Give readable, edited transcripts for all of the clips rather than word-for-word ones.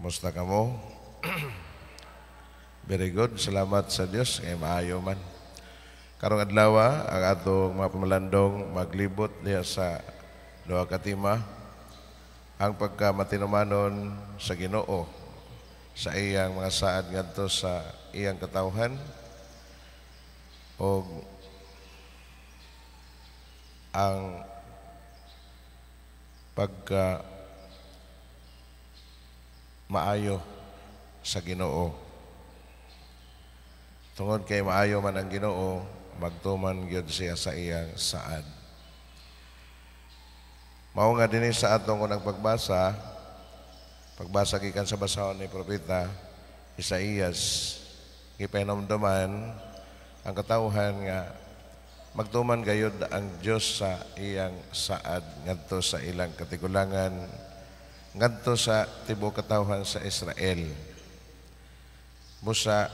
Kumusta kamo? Very good. Salamat sa Dios kay maayo man. Karong adlaw, ang atong mga pamalandong maglibot diha sa duha ka tema: ang pagkamatinumanon sa Ginoo sa iyang mga saad ngadto sa iyang katawhan og ang pagka maayo sa Ginoo. Tungod kay maayo man ang Ginoo, magtuman gyud siya sa iyang saad. Mao nga dinhi sa atong unang pagbasa, pagbasa gikan sa basahon ni Propeta Isaías, gipahinumduman ang katawhan nga magtuman gayud ang Dios sa iyang saad ngadto sa ilang katigulangan, ngadto sa tibuok katawhan sa Israel. Busa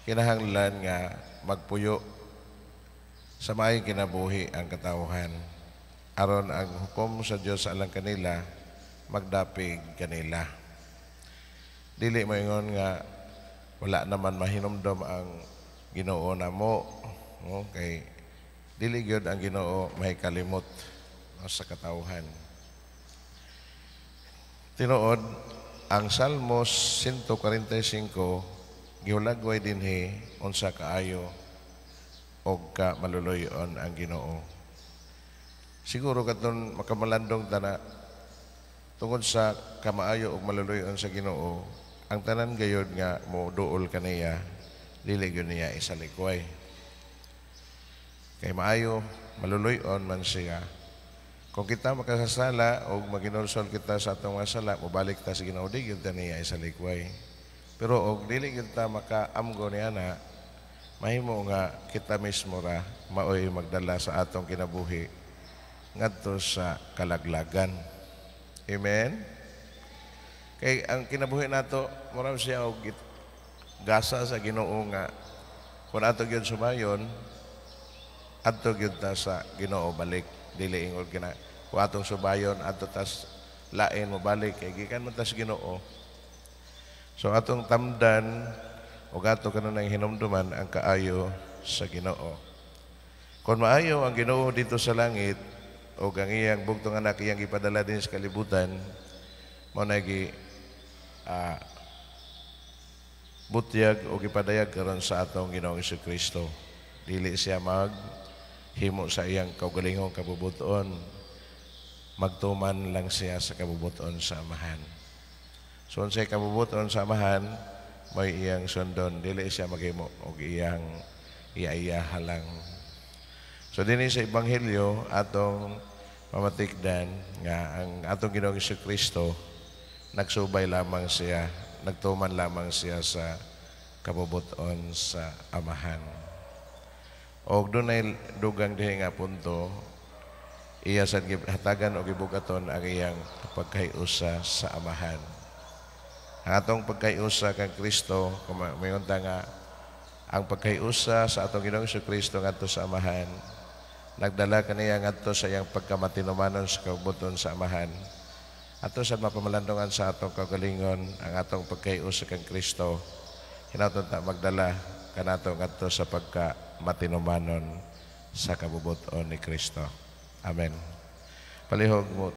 kinahanglan nga magpuyo sa maayong kinabuhi ang katawhan aron ang hukom sa Dios alang kanila magdapig kanila. Dili moingon nga wala naman mahinumdom ang Ginoo namo, no? Kay dili gyud ang Ginoo mahikalimot, no, sa katawhan. Tinuod, ang Salmos 145 gihulagway dinhi unsa kaayo og ka maluluy-on ang Ginoo. Siguro katon makamalandong tana tungod sa kamaayo og maluluy-on sa Ginoo, ang tanan gayod nga mo duol kaniya, dili gyud niya isalikway. Kay maayo, maluluy-on man siya. Kung kita makasasala o maginulsol kita sa atong mga sala, mobalik ta sa Ginoo, di gyud ta niya isalikway. Pero og dili gyud ta makaamgo niya na, mahimo nga kita mismo ra maoy magdala sa atong kinabuhi ngadto sa kalaglagan. Amen? Kay ang kinabuhi nato, mura siya og gasa sa Ginoo nga kung ato gyud subayon, adto gyud ta sa Ginoo balik. Dili ingod kina kung atong subayon, adto tas lain mo balik, kay gikan man tas Ginoo. So atong tamdan ug ato kanunay hinumduman ang kaayo sa Ginoo. Kung maayo ang Ginoo dito sa langit ug ang iyang bugtong anak iyang gipadala din sa kalibutan, mao na gi butyag o gipadayag karon sa atong Ginoong Kristo. Dili siya mag himo sa iyang kaugalingong kabubuton. Magtuman lang siya sa kabubuton sa Amahan. So unsay kabubuton sa Amahan, may iyang sundon. Dili siya maghimo og iyang iya-iya halang. So dinhi sa Ebanghelyo, atong mamatikdan nga ang atong Ginoong Kristo nagsubay lamang siya, nagtuman lamang siya sa kabubuton sa Amahan. Og dunay dugang dihi nga punto, iya sad hatagan og gibugaton ang iyang pagkahiusa sa Amahan. Ang atong pagkahiusa kang Kristo, kung mayon ta nga ang pagkahiusa sa atong Ginoong Kristo ngadto sa Amahan, nagdala kaniya ngadto sa iyang pagkamatinumanon sa kabubuton sa Amahan. Ato sa mapamalandungan sa atong kaugalingon ang atong pagkahiusa kang Kristo, hinaton ta magdala kanato ngadto sa pagkamatinumanon sa kabubuton ni Kristo. Amen. Palihog mo.